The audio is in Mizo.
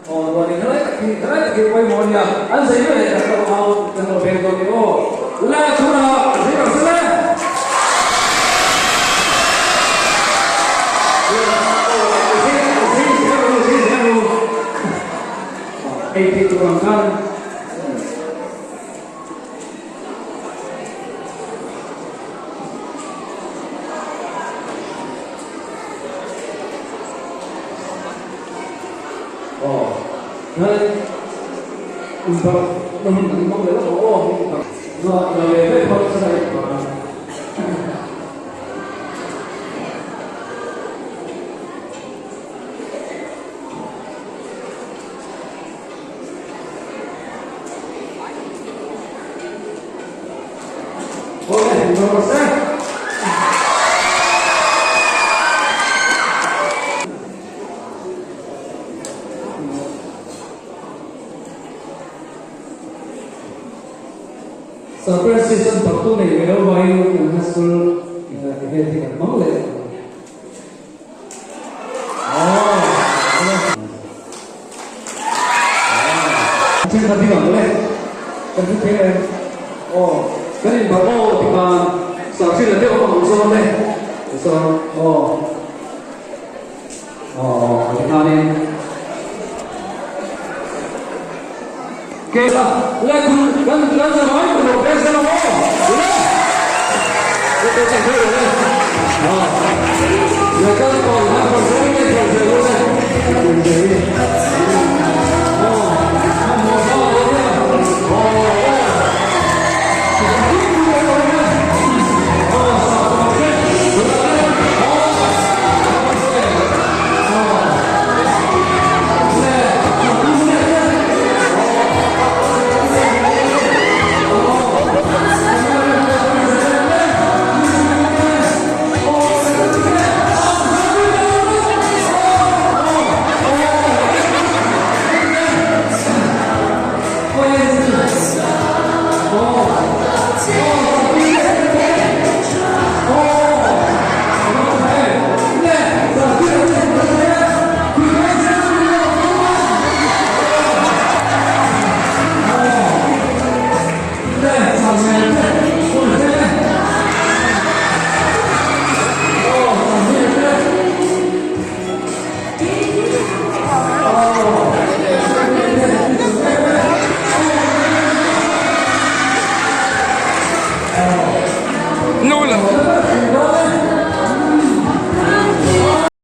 Aw chuanin helai tak hi helai tak hi pawimawh a nia, an zei ber leh kan lo au kan lo veng dawn ni aw. Le chhunah zei rawh se le. Zei zel ru, zei zel ru. Ei theih tur ang khan. Aw hei inbarh na hun kan hmang leh lawk aw inbarh na na ve ve phawt se hei Awle inbarh rawh se. Sir Francis an paktu nei ve lo vangin kan high school event hi kan hmang leh. Thenkhat ding ang le kan hmu thei em aw kan in barh aw ti khan sarhri la deuh ang zawn le tichuan aw aw ti khanin ke la le kan kan zavai kan lo pek zel ang aw le le kan kan thei le aw le kan kawn han kan zawng le kan thei le.